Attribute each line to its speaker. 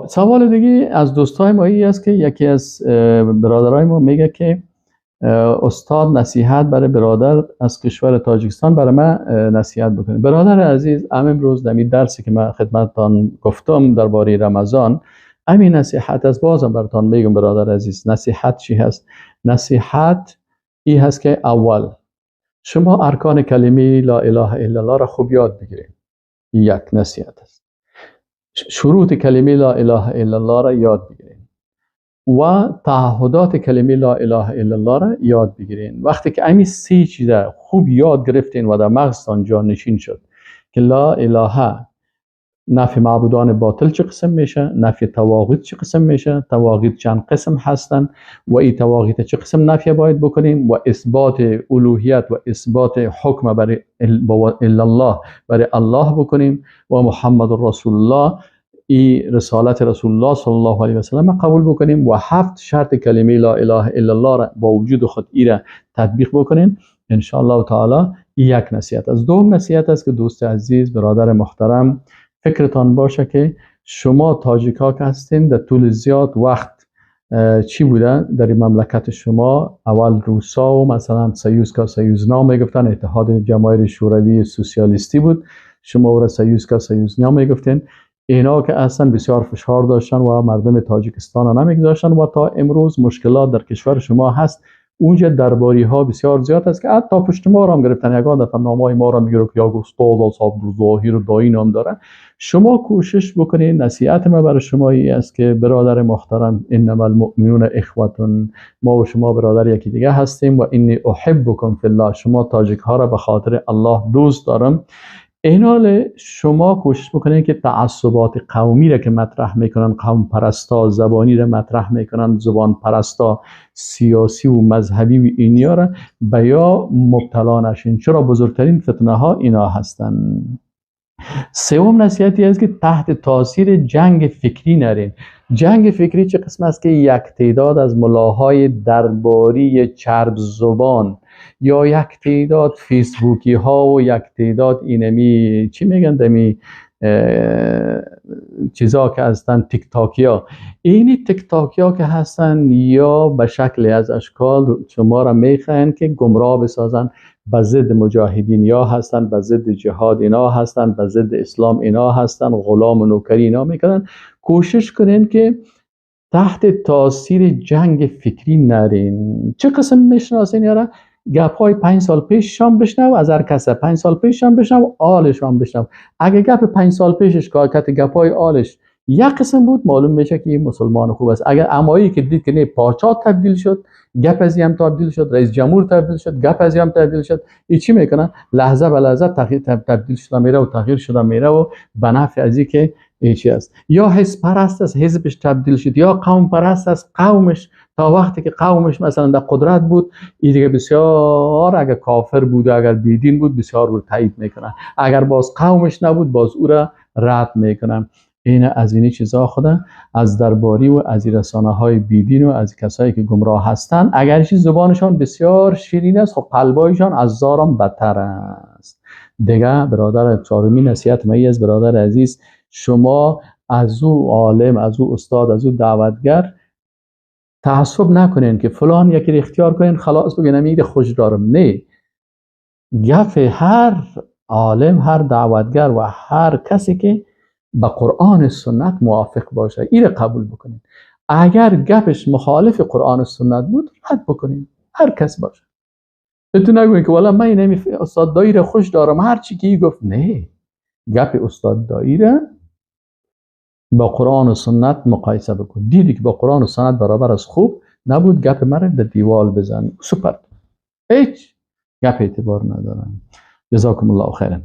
Speaker 1: خب، سوال دیگه از دوستای ما ای است که یکی از برادرای ما میگه که استاد، نصیحت برای برادر از کشور تاجیکستان برای من نصیحت بکنید. برادر عزیز، امروز در درسی که من خدمتتان گفتم درباره رمضان، همین نصیحت از بازم براتان میگم. برادر عزیز، نصیحت چی هست؟ نصیحت ای هست که اول شما ارکان کلمه لا اله الا الله را خوب یاد بگیرید. یک نصیحت است. شروط کلمه لا اله الا الله را یاد بگیرید و تعهدات کلمه لا اله الا الله را یاد بگیرین. وقتی که امی سه چیز خوب یاد گرفتین و در مغزتان جانشین شد که لا اله، نفی معبودان باطل چه قسم میشه، نفی طواغیت چه قسم میشه، طواغیت چند قسم هستن و این طواغیت چه قسم نفی باید بکنیم و اثبات الوهیت و اثبات حکم برای الا الله برای الله بکنیم و محمد رسول الله، ای رسالت رسول الله صلی الله علیه و سلم قبول بکنیم و هفت شرط کلمه لا اله الا الله را با وجود خود ای را تطبیق بکنیم، ان شاء الله تعالی. یک نصیحت از دوم نصیحت است که دوست عزیز، برادر محترم، فکرتان باشه که شما تاجیک ها که هستین، در طول زیاد وقت چی بوده در این مملکت شما؟ اول روسا و مثلا Союзка союзна میگفتن، اتحاد جماهیر شوروی سوسیالیستی بود، شما او را Союзка союзна میگفتین. اینا که اصلا بسیار فشار داشتن و مردم تاجیکستان را نمیگذاشتن و تا امروز مشکلات در کشور شما هست. اونجا درباری ها بسیار زیاد است که حتی پشت ما را هم گرفتن. یگان دفعه نامای ما را میگیره که یا استاد ظاهر و دایی نام داره. شما کوشش بکنید. نصیحت ما برای شما ای است که برادر محترم، انما المؤمنون اخوة، ما و شما برادر یکی دیگه هستیم و انی احبکم فی الله، شما تاجیک ها را به خاطر الله دوست دارم. اینال شما کوشش بکنید که تعصبات قومی را که مطرح میکنن قوم پرستا، زبانی را مطرح میکنن زبان پرستا، سیاسی و مذهبی و اینیا را به یا مبتلا نشین، چرا بزرگترین فتنه ها اینا هستند. سوم نصیحتی است که تحت تاثیر جنگ فکری نرین. جنگ فکری چه قسم است؟ که یک تعداد از ملاهای درباری چرب زبان یا یک تعداد فیسبوکی ها و یک تعداد اینمی چی میگن، دمی چیزا که هستن، تیک تاکیا، اینی تیک تاکیا که هستن یا به شکل از اشکال شما را میخواین که گمراه بسازن، به ضد مجاهدین یا هستن، به ضد جهاد اینا هستن، به ضد اسلام اینا هستن، غلام و نوکری اینا میکنن. کوشش کنین که تحت تاثیر جنگ فکری نرین. چه قسم میشناسین یارا؟ گپ های 5 سال پیش شام بشنو از هر کس، 5 سال پیش شام بشنو، آلش هم بشنو. اگه گپ 5 سال پیشش کت گپ های آلش یک قسم بود، معلوم میشه که این مسلمان خوب است. اگر امایی که دید که نه، پاچا تبدیل شد، گپ از هم تبدیل شد، رئیس جمهور تبدیل شد، گپ از هم تبدیل شد، این چی میکنه؟ لحظه به لحظه تغییر تبدیل شده میره و تغییر شده میره و به نفع ازی که چی است. یا حزب پرست است، حزبش تبدیل شد، یا قوم پرست است، قومش تا وقتی که قومش مثلا در قدرت بود، این دیگه بسیار اگر کافر بود و اگر بیدین بود، بسیار رو تایید میکنه. اگر باز قومش نبود، باز او را رد میکنه. این از این چیزا خود از درباری و از رسانه های بیدین و از کسایی که گمراه هستند، اگر چیز زبانشان بسیار شیرین است، خب قلبایشان از زارم بدتر است دیگه. برادر، چهارمی نصیحت می از برادر عزیز، شما از او عالم، از او استاد، از او دعوتگر تعصب نکنین که فلان یکی اختیار کنین، خلاص بگین امیر خوش دارم. نه، گف هر عالم، هر دعوتگر و هر کسی که به قرآن سنت موافق باشه، این قبول بکنین. اگر گپش مخالف قرآن و سنت بود، رد بکنین، هر کس باشه. تو نگوین که والا من اینمی استاد دایی خوش دارم، هر چی که گفت. نه، گپ استاد دایی با قرآن و سنت مقایسه بکن. دیدی که با قرآن و سنت برابر از، خوب نبود، گپ مرا در دیوال بزن، سپر، هیچ گپ اعتبار ندارن. جزاکم الله خیرا.